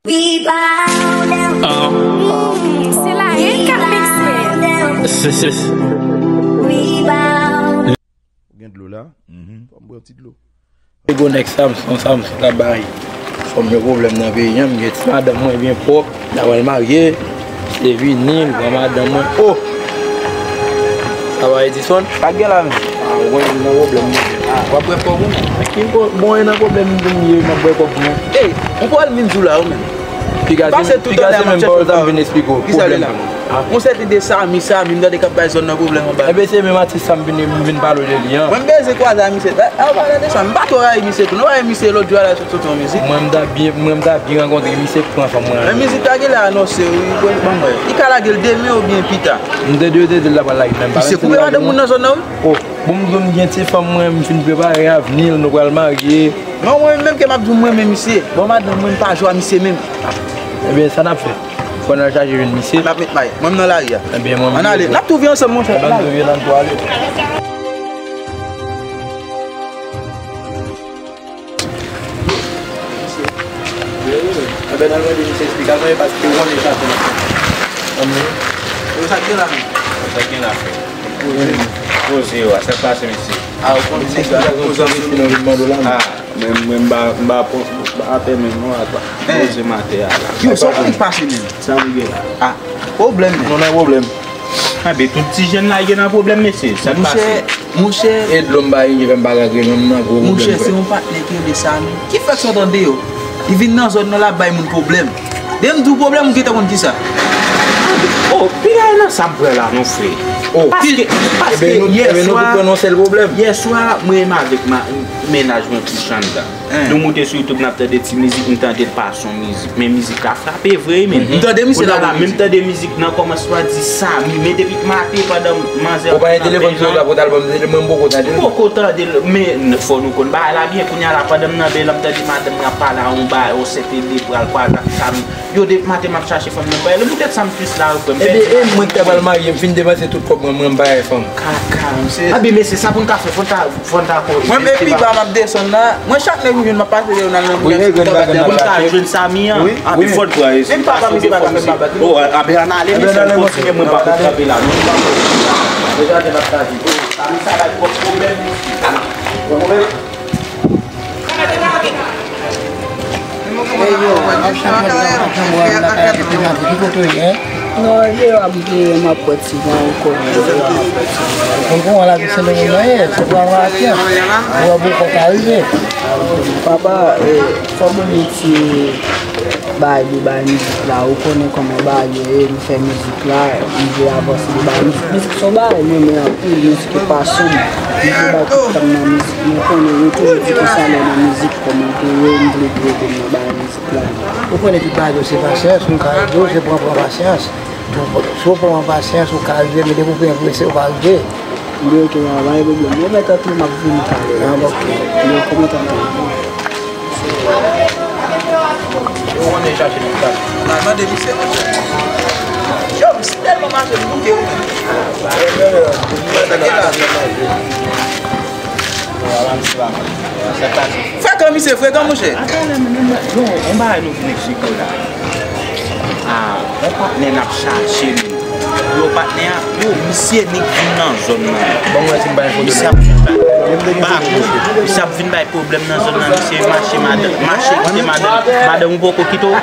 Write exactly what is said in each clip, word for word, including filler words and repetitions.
We bow down. Ah. Mm, se la yen k ap mikse. Se, se. We bow. Ou gen dlo la? Mhm. Fò m pran ti dlo. Gwo nèg Samson, Samson k ap bay fanm yo pwoblèm nan peyi a, m gen ti madanm mwen byen pwòp, l ap al marye, se vini, l pran madanm mwen. Oh! Sa va, Edison? Pa gen la menm. Ah, ou konn nan pwoblèm mwen. Ah, w ap bwè kòb ou menm? Ki bon, bon, e nan pwoblèm m ye, m ap bwè kòb mwen. Ey, yon pwoblèm vin sou la, ou menm. Piga se, piga se menm pawòl sa m vin eksplike w. Kisa li la? Pwoblèm. Ah. Yon sèten de Sami, Sami, m tande k ap bay zòn nan pwoblèm anba. Enben, se menm atis sa m vin, m vin pale w de li an. Mwen, m bezwen kwaze a misye. A, a, pale de sa, m pa twò rayi misye tou. Nou rayi misye lòt jou a la sot sot yon mizik. Mwen, m ta byen, mwen, m ta byen rankontre misye pou pran fanm mwen. Men mizik la gen lè anonse, wi, bon, bon, mwen. Li ka lage l demen oubyen pita. M tande yo te di l la pral lage, men m pa... Misye koupe madanm moun nan zòn nan, wi. Oh, bon, m di w m gen ti fanm mwen, m fin prepare avni l, nou pral marye. Non, mwen menm ke m ap di w m renmen misye. Bon, madanm mwen, m pa jwe a misye menm. Ebyen, sa n ap fè? Fò n al chache jwenn misye. N ap met may. Mwen, m nan lari a. Ebyen, mwen, m... Ann ale. N ap twouve ansanm, monchè. Ebyen, n twouve nan twalèt. Ebyen, n al mande misye eksplikasyon, e paske ou konnen sa fè. Yo, sa k gen la menm? Sa k gen la, frè? Poze yo, sa k pase, mesye? A, ou konn nèg la, poze ansanm. Ah, men mwen, m pa, m pa pran, m pa atè menm non, apa. Poze m atè a la. Yo, sa k pase menm? Sa nou gen la? Ah, pwoblèm. Nou nan pwoblèm. Anben, tout ti jèn la gen nan pwoblèm, mesye. Sa k pase? Monchè, monchè. E dlo m pa rive fè m pa rantre menm nan gwo pwoblèm. Monchè, se yon patnè ki rele Sami. Ki fèk sot andeyò? Li vin nan zòn nan, l ap bay moun pwoblèm. Depi m di w pwoblèm, ou gentan konn kisa. Oh, piga nan sa m pran la non, frè. Oh. Paske, paske yè swa, yè swa, mwen menm avèk ma-, mennaj mwen Kushanda. Nou moute sou YouTube, n ap tande ti mizik, m tande l pa s on mizik. Men mizik la frape vre, men. M tande misye la, men m tande mizik nan kòmansman di Sami, men depi maten pandan manzè ap pale la. Ou pa gen telefòn sou la pou w t al ban m tande l, mwen m poko tande l. M poko tande l, men fò nou konn bagay la byen. Kounye a la, pandan m nan bèl, m tande madanm nan ap pale a yon bagay, yon sèten de pral kwaze ak Sami. Yo, depi maten m ap chache fanm nan, m pa wè l. Poutèt sa m tris la, frè m. Ebyen, e mwen ki ta pral marye, m fin depanse tout kòb mwen, mwen m pa gen fanm. Kaka, mesye. Anben, mesye, sa pou n ka fè, fò n ta, fò n ta ko-, mwen, men pi ba m ap desann la. Mwen, chak nèg m jwenn, m ap pase dèyè yo, n al nan moun nan, pou n ka jwenn Sami an. Anben, fò n pran, mesye. Menm papa, mesye, pa ka fè m pa bat li. Oh, anben, ann ale, mesye, ann kontinye, mwen pa konn kanpe la non. Deja, n ap pase. Sami, sa bay twòp pwoblèm, mesye. Pwoblèm. Ey yo, ap chache l nan machann bò a, nan kay a, te peyante. Ki kote w ye? Non, e deyò ap griyen, m ap pran ti van ankò. Ou konn kòman lavi Sendomeng nan ye, se pran pasyans. Ou wè pou w ka rive. Papa, eh, fò m di ti bagay li bay mizik la, ou konnen kòman bagay yo ye, m fè mizik la, m vle avanse li bay mizik. Mizik se yon bagay mwen renmen anpil, mizik e pasyon m. M vle bay tout tan m nan mizik, mwen konnen yo toujou di konsa lè w nan mizik, kòman pou yo, m vle pou yo vin nan bagay mizik la. Ou konnen tout bagay yo se pasyans, m ka ede w, se pran, pran pasyans. Si w pran pasyans, ou ka rive, men depi w prese, ou pa rive. Mwen, ok, pa gen pwoblèm. Mwen mèt antre, m ap vini talè. Ah, ok. Mwen kòmandan. Yo konnen chache tout sa. Nan mande misye, monchè. Yo, misye tèlman mache, li bouke, wi. Frekan, misye, frekan, monchè. Atalè, men, men, men, yon, yon bagay nou vin eksplike w la. Ah, yon patnè n ap chache, men. Yo, patnè a, yo, misye nik vin nan zòn nan. Bon, mwen, si m pa gen foto, misye ap vin bay, misye ap vin bay pwoblèm nan zòn nan. Misye mache, madanm, mache kite madanm. Madanm ou poko kite w?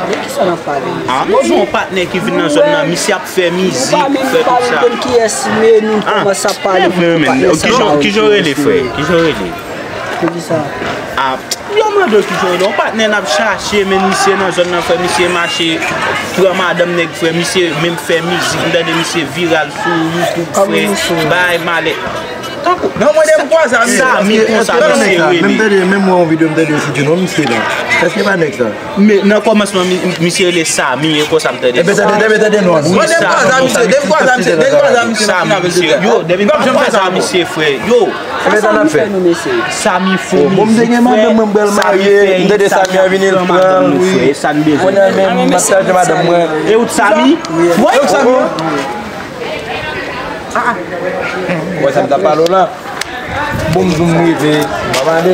De kisa n ap pale? Ah, nou jwenn yon patnè ki vin nan zòn nan. Misye ap fè mizik, fè tout sa. Kiyès, men nou kòmanse ap pale. Kijan, kijan w rele, frè? Kijan w rele? Poukisa? Ah, yo mande w kijan w rele. Yon patnè n ap chache, men misye nan zòn nan, frè, misye mache pran madanm nèg, frè, misye menm fè mizik, m tande misye viral sou YouTube, frè, bay malè. Tankou non, mwen, de m kwaze a misye. Sami konsa misye rele. Menm tande, menm wè yon videyo, m tande yon videyo, non, misye la. Èske pa nèg sa? Men nan kòmansman, mi-, misye rele Sami, e konsa m tande. Ebyen, tande, tande, tande, non. Wi, Sami. Sami, misye. Yo, depi m pa kwaze a misye, frè. Yo. Ebyen, sa n ap fè? Sami fè mizik, frè. Bon, m te gen madanm mwen, m pral marye, m tande Sami a vini, l pran l, wi. Sa n bezwen. Kounye a menm, m ap chache madanm mwen. E ou t Sami? E ou t Sami? Wè sa m t ap pale w la. Bon, m di w m rive, m ap ale.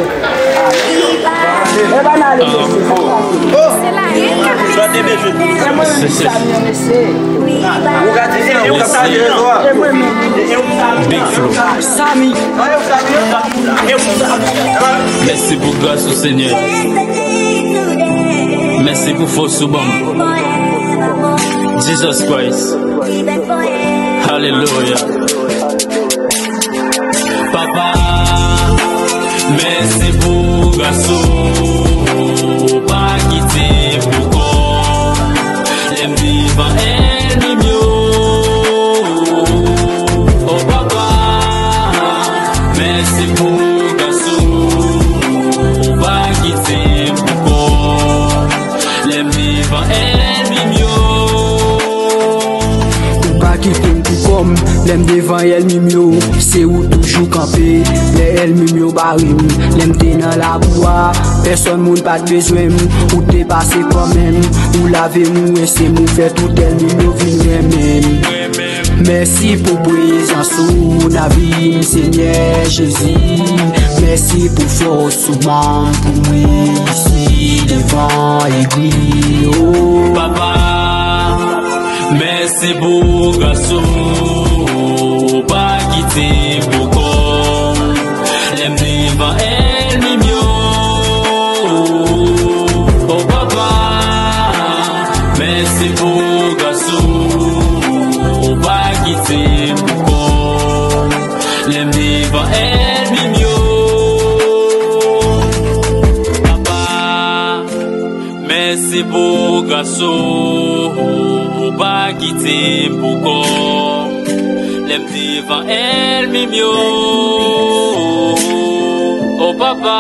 Epa n ale mesye, sa pase. Chante mesye. E mwen menm ki sa m ye mesye. Ou ka di sa, ou ka salye yo a. E mwen menm. Big Flo. Samy. Mèsi pou gras ou, Senyè. Mèsi pou fòs ou ban m. Jesus Christ. Alelouya. Papa, mèsi pou gras ou, ou pa kite m poukò. Lè m devan ènmi m yo. O papa, mèsi pou gras ou, ou pa kite m poukò. Lè m devan ènmi m yo. Ou pa kite m pou kò m, lè m devan ènmi m yo. Se ou toujou kanpe, lè ènmi m yo bare m. Lè m te nan labou a, pèsòn moun pa t bezwen m. Ou te pase kanmenm, ou lave m, ou ense m, ou fè tout ènmi m yo vin renmen m. Mèsi pou prezans ou nan vi m, Senyè Jezi. Mèsi pou fòs ou ban m pou m reyisi devan egri yo. Papa, mèsi pou gras ou, ou pa kite m poukò. Lè m devan ènmi m yo. O papa, mèsi pou gras ou, ou pa kite m poukò. Lè m devan ènmi m yo. Papa, mèsi pou gras ou, ou pa kite m poukò. Lè m devan ènmi m yo. O papa,